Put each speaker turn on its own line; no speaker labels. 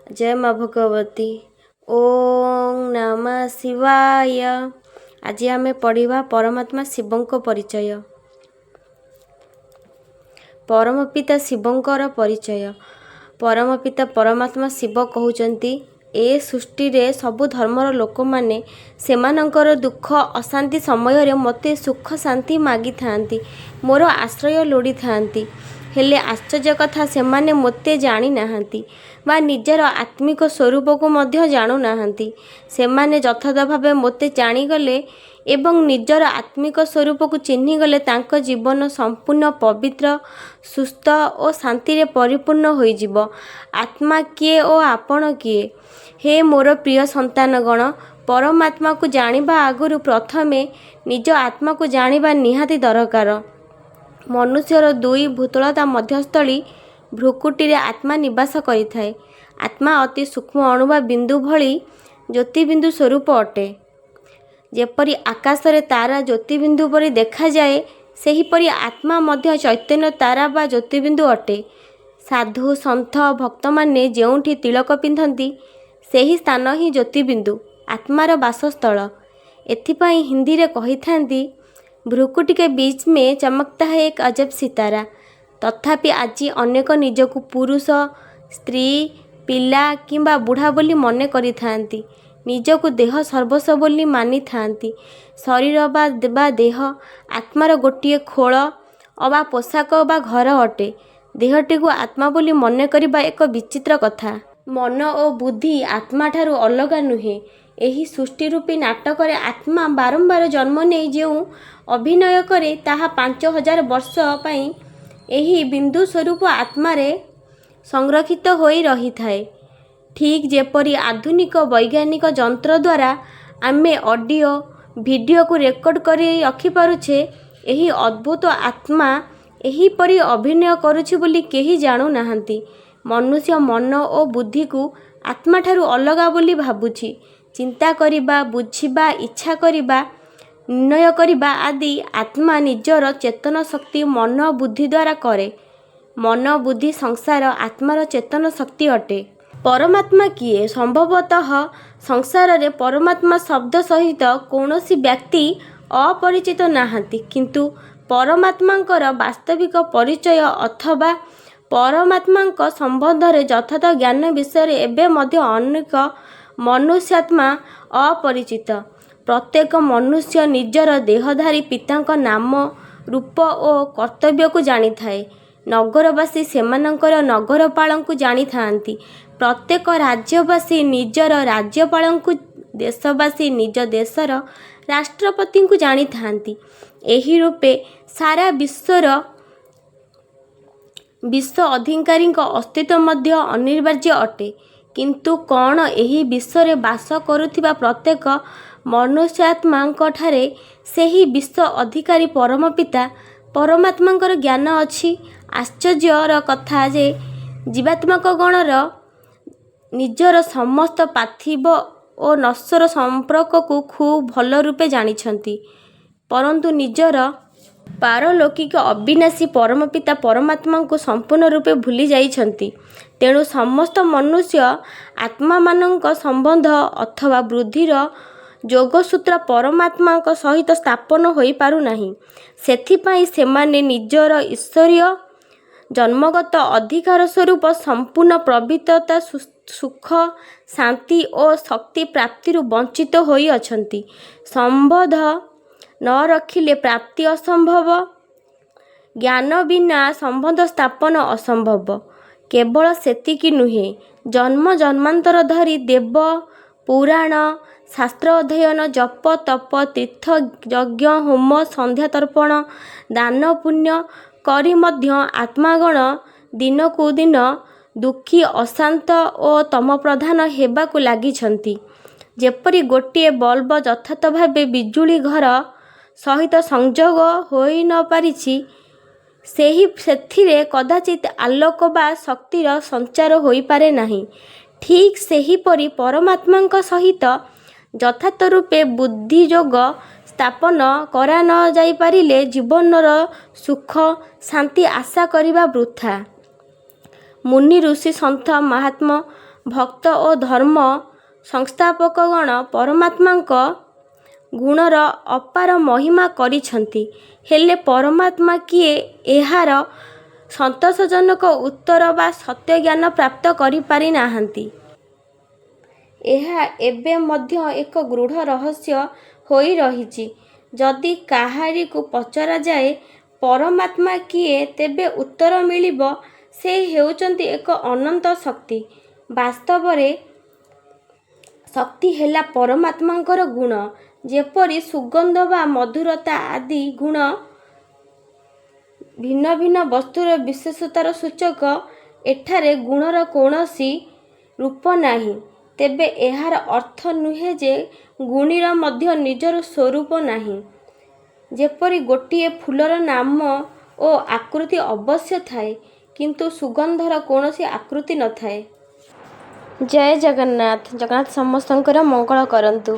ଜୟ ମା ଭଗବତୀ। ଓଁ ନମଃ ଶିବାୟ। ଆଜି ଆମେ ପଢ଼ିବା ପରମାତ୍ମା ଶିବଙ୍କ ପରିଚୟ। ପରମପିତା ଶିବଙ୍କର ପରିଚୟ। ପରମପିତା ପରମାତ୍ମା ଶିବ କହୁଛନ୍ତି, ଏ ସୃଷ୍ଟିରେ ସବୁ ଧର୍ମର ଲୋକମାନେ ସେମାନଙ୍କର ଦୁଃଖ ଅଶାନ୍ତି ସମୟରେ ମୋତେ ସୁଖ ଶାନ୍ତି ମାଗିଥାନ୍ତି, ମୋର ଆଶ୍ରୟ ଲୋଡ଼ିଥାନ୍ତି। ହେଲେ ଆଶ୍ଚର୍ଯ୍ୟ କଥା, ସେମାନେ ମୋତେ ଜାଣିନାହାନ୍ତି ବା ନିଜର ଆତ୍ମିକ ସ୍ୱରୂପକୁ ମଧ୍ୟ ଜାଣୁନାହାନ୍ତି। ସେମାନେ ଯଥାର୍ଥ ଭାବେ ମୋତେ ଜାଣିଗଲେ ଏବଂ ନିଜର ଆତ୍ମିକ ସ୍ୱରୂପକୁ ଚିହ୍ନିଗଲେ ତାଙ୍କ ଜୀବନ ସମ୍ପୂର୍ଣ୍ଣ ପବିତ୍ର, ସୁସ୍ଥ ଓ ଶାନ୍ତିରେ ପରିପୂର୍ଣ୍ଣ ହୋଇଯିବ। ଆତ୍ମା କିଏ ଓ ଆପଣ କିଏ? ହେ ମୋର ପ୍ରିୟ ସନ୍ତାନଗଣ, ପରମାତ୍ମାକୁ ଜାଣିବା ଆଗରୁ ପ୍ରଥମେ ନିଜ ଆତ୍ମାକୁ ଜାଣିବା ନିହାତି ଦରକାର। ମନୁଷ୍ୟର ଦୁଇ ଭୂତଳତା ମଧ୍ୟସ୍ଥଳୀ ଭ୍ରୂକୁଟିରେ ଆତ୍ମା ନିବାସ କରିଥାଏ। ଆତ୍ମା ଅତି ସୂକ୍ଷ୍ମ ଅଣୁ ବା ବିନ୍ଦୁ ଭଳି ଜ୍ୟୋତିବିନ୍ଦୁ ସ୍ୱରୂପ ଅଟେ। ଯେପରି ଆକାଶରେ ତାରା ଜ୍ୟୋତିବିନ୍ଦୁ ପରି ଦେଖାଯାଏ, ସେହିପରି ଆତ୍ମା ମଧ୍ୟ ଚୈତନ୍ୟ ତାରା ବା ଜ୍ୟୋତିବିନ୍ଦୁ ଅଟେ। ସାଧୁ, ସନ୍ଥ, ଭକ୍ତମାନେ ଯେଉଁଠି ତିଳକ ପିନ୍ଧନ୍ତି, ସେହି ସ୍ଥାନ ହିଁ ଜ୍ୟୋତିବିନ୍ଦୁ ଆତ୍ମାର ବାସସ୍ଥଳ। ଏଥିପାଇଁ ହିନ୍ଦୀରେ କହିଥାନ୍ତି, ଭ୍ରୂକୁଟି କେ ବିଚ୍ ମେ ଚମକତା ହୈ ଏକ ଅଜବ ସିତାରା। ତଥାପି ଆଜି ଅନେକ ନିଜକୁ ପୁରୁଷ, ସ୍ତ୍ରୀ, ପିଲା କିମ୍ବା ବୁଢ଼ା ବୋଲି ମନେ କରିଥାନ୍ତି। ନିଜକୁ ଦେହ ସର୍ବସ୍ୱ ବୋଲି ମାନିଥାନ୍ତି। ଶରୀର ବା ଦେହ ଆତ୍ମାର ଗୋଟିଏ ଖୋଳ ଅବା ପୋଷାକ ବା ଘର ଅଟେ। ଦେହଟିକୁ ଆତ୍ମା ବୋଲି ମନେ କରିବା ଏକ ବିଚିତ୍ର କଥା। ମନ ଓ ବୁଦ୍ଧି ଆତ୍ମାଠାରୁ ଅଲଗା ନୁହେଁ। ଏହି ସୃଷ୍ଟି ରୂପୀ ନାଟକରେ ଆତ୍ମା ବାରମ୍ବାର ଜନ୍ମ ନେଇ ଯେଉଁ ଅଭିନୟ କରେ, ତାହା 5000 ବର୍ଷ ପାଇଁ ଏହି ବିନ୍ଦୁ ସ୍ୱରୂପ ଆତ୍ମାରେ ସଂରକ୍ଷିତ ହୋଇ ରହିଥାଏ। ଠିକ୍ ଯେପରି ଆଧୁନିକ ବୈଜ୍ଞାନିକ ଯନ୍ତ୍ର ଦ୍ୱାରା ଆମେ ଅଡ଼ିଓ, ଭିଡ଼ିଓକୁ ରେକର୍ଡ଼ କରି ରଖିପାରୁଛେ, ଏହି ଅଦ୍ଭୁତ ଆତ୍ମା ଏହିପରି ଅଭିନୟ କରୁଛି ବୋଲି କେହି ଜାଣୁନାହାନ୍ତି। ମନୁଷ୍ୟ ମନ ଓ ବୁଦ୍ଧିକୁ ଆତ୍ମାଠାରୁ ଅଲଗା ବୋଲି ଭାବୁଛି। ଚିନ୍ତା କରିବା, ବୁଝିବା, ଇଚ୍ଛା କରିବା, ନିର୍ଣ୍ଣୟ କରିବା ଆଦି ଆତ୍ମା ନିଜର ଚେତନ ଶକ୍ତି ମନ ବୁଦ୍ଧି ଦ୍ୱାରା କରେ। ମନ ବୁଦ୍ଧି ସଂସାର ଆତ୍ମାର ଚେତନ ଶକ୍ତି ଅଟେ। ପରମାତ୍ମା କିଏ? ସମ୍ଭବତଃ ସଂସାରରେ ପରମାତ୍ମା ଶବ୍ଦ ସହିତ କୌଣସି ବ୍ୟକ୍ତି ଅପରିଚିତ ନାହାନ୍ତି। କିନ୍ତୁ ପରମାତ୍ମାଙ୍କର ବାସ୍ତବିକ ପରିଚୟ ଅଥବା ପରମାତ୍ମାଙ୍କ ସମ୍ବନ୍ଧରେ ଯଥାର୍ଥ ଜ୍ଞାନ ବିଷୟରେ ଏବେ ମଧ୍ୟ ଅନେକ ମନୁଷ୍ୟାତ୍ମା ଅପରିଚିତ। ପ୍ରତ୍ୟେକ ମନୁଷ୍ୟ ନିଜର ଦେହଧାରୀ ପିତାଙ୍କ ନାମ, ରୂପ ଓ କର୍ତ୍ତବ୍ୟକୁ ଜାଣିଥାଏ। ନଗରବାସୀ ସେମାନଙ୍କର ନଗରପାଳଙ୍କୁ ଜାଣିଥାନ୍ତି। ପ୍ରତ୍ୟେକ ରାଜ୍ୟବାସୀ ନିଜର ରାଜ୍ୟପାଳଙ୍କୁ, ଦେଶବାସୀ ନିଜ ଦେଶର ରାଷ୍ଟ୍ରପତିଙ୍କୁ ଜାଣିଥାନ୍ତି। ଏହି ରୂପେ ସାରା ବିଶ୍ୱର ବିଶ୍ୱ ଅଧିକାରୀଙ୍କ ଅସ୍ତିତ୍ୱ ମଧ୍ୟ ଅନିବାର୍ଯ୍ୟ ଅଟେ। କିନ୍ତୁ କ'ଣ ଏହି ବିଶ୍ୱରେ ବାସ କରୁଥିବା ପ୍ରତ୍ୟେକ ମନୁଷ୍ୟାତ୍ମାଙ୍କଠାରେ ସେହି ବିଶ୍ୱ ଅଧିକାରୀ ପରମପିତା ପରମାତ୍ମାଙ୍କର ଜ୍ଞାନ ଅଛି? ଆଶ୍ଚର୍ଯ୍ୟର କଥା ଯେ ଜୀବାତ୍ମାଗଣର ନିଜର ସମସ୍ତ ପାର୍ଥିବ ଓ ନଶ୍ୱର ସମ୍ପର୍କକୁ ଖୁବ୍ ଭଲ ରୂପେ ଜାଣିଛନ୍ତି, ପରନ୍ତୁ ନିଜର ପାରଲୌକିକ ଅବିନାଶୀ ପରମପିତା ପରମାତ୍ମାଙ୍କୁ ସମ୍ପୂର୍ଣ୍ଣ ରୂପେ ଭୁଲି ଯାଇଛନ୍ତି। ତେଣୁ ସମସ୍ତ ମନୁଷ୍ୟ ଆତ୍ମାମାନଙ୍କ ସମ୍ବନ୍ଧ ଅଥବା ବୁଦ୍ଧିର ଯୋଗସୂତ୍ର ପରମାତ୍ମାଙ୍କ ସହିତ ସ୍ଥାପନ ହୋଇପାରୁନାହିଁ। ସେଥିପାଇଁ ସେମାନେ ନିଜର ଈଶ୍ୱରୀୟ ଜନ୍ମଗତ ଅଧିକାର ସ୍ୱରୂପ ସମ୍ପୂର୍ଣ୍ଣ ପବିତ୍ରତା, ସୁଖ, ଶାନ୍ତି ଓ ଶକ୍ତି ପ୍ରାପ୍ତିରୁ ବଞ୍ଚିତ ହୋଇଅଛନ୍ତି। ସମ୍ବନ୍ଧ ନ ରଖିଲେ ପ୍ରାପ୍ତି ଅସମ୍ଭବ। ଜ୍ଞାନ ବିନା ସମ୍ବନ୍ଧ ସ୍ଥାପନ ଅସମ୍ଭବ। କେବଳ ସେତିକି ନୁହେଁ, ଜନ୍ମ ଜନ୍ମାନ୍ତର ଧରି ବେଦ, ପୁରାଣ, ଶାସ୍ତ୍ର ଅଧ୍ୟୟନ, ଜପ, ତପ, ତୀର୍ଥ, ଯଜ୍ଞ, ହୋମ, ସନ୍ଧ୍ୟା ତର୍ପଣ, ଦାନ ପୁଣ୍ୟ କରି ମଧ୍ୟ ଆତ୍ମାଗଣ ଦିନକୁ ଦିନ ଦୁଃଖୀ, ଅଶାନ୍ତ ଓ ତମୋପ୍ରଧାନ ହେବାକୁ ଲାଗିଛନ୍ତି। ଯେପରି ଗୋଟିଏ ବଲ୍ବ ଯଥାର୍ଥ ଭାବେ ବିଜୁଳି ଘର ସହିତ ସଂଯୋଗ ହୋଇ ନ ପାରିଛି, ସେଥିରେ କଦାଚିତ୍ ଆଲୋକ ବା ଶକ୍ତିର ସଞ୍ଚାର ହୋଇପାରେ ନାହିଁ। ଠିକ୍ ସେହିପରି ପରମାତ୍ମାଙ୍କ ସହିତ ଯଥାର୍ଥ ରୂପେ ବୁଦ୍ଧିଯୋଗ ସ୍ଥାପନ କରା ନ ଯାଇପାରିଲେ ଜୀବନର ସୁଖ, ଶାନ୍ତି ଆଶା କରିବା ବୃଥା। ମୁନି, ଋଷି, ସନ୍ଥ, ମହାତ୍ମା ଭକ୍ତ ଓ ଧର୍ମ ସଂସ୍ଥାପକଗଣ ପରମାତ୍ମାଙ୍କ ଗୁଣର ଅପାର ମହିମା କରିଛନ୍ତି। ହେଲେ ପରମାତ୍ମା କିଏ, ଏହାର ସନ୍ତୋଷଜନକ ଉତ୍ତର ବା ସତ୍ୟ ଜ୍ଞାନ ପ୍ରାପ୍ତ କରିପାରି ନାହାନ୍ତି। ଏହା ଏବେ ମଧ୍ୟ ଏକ ଗୂଢ଼ ରହସ୍ୟ ହୋଇ ରହିଛି। ଯଦି କାହାରିକୁ ପଚରାଯାଏ, ପରମାତ୍ମା କିଏ, ତେବେ ଉତ୍ତର ମିଳିବ, ସେ ହେଉଛନ୍ତି ଏକ ଅନନ୍ତ ଶକ୍ତି। ବାସ୍ତବରେ ଶକ୍ତି ହେଲା ପରମାତ୍ମାଙ୍କର ଗୁଣ। ଯେପରି ସୁଗନ୍ଧ ବା ମଧୁରତା ଆଦି ଗୁଣ ଭିନ୍ନ ଭିନ୍ନ ବସ୍ତୁର ବିଶେଷତାର ସୂଚକ, ଏଠାରେ ଗୁଣର କୌଣସି ରୂପ ନାହିଁ। ତେବେ ଏହାର ଅର୍ଥ ନୁହେଁ ଯେ ଗୁଣୀର ମଧ୍ୟ ନିଜର ସ୍ୱରୂପ ନାହିଁ। ଯେପରି ଗୋଟିଏ ଫୁଲର ନାମ ଓ ଆକୃତି ଅବଶ୍ୟ ଥାଏ, କିନ୍ତୁ ସୁଗନ୍ଧର କୌଣସି ଆକୃତି ନ ଥାଏ। ଜୟ ଜଗନ୍ନାଥ। ଜଗନ୍ନାଥ ସମସ୍ତଙ୍କର ମଙ୍ଗଳ କରନ୍ତୁ।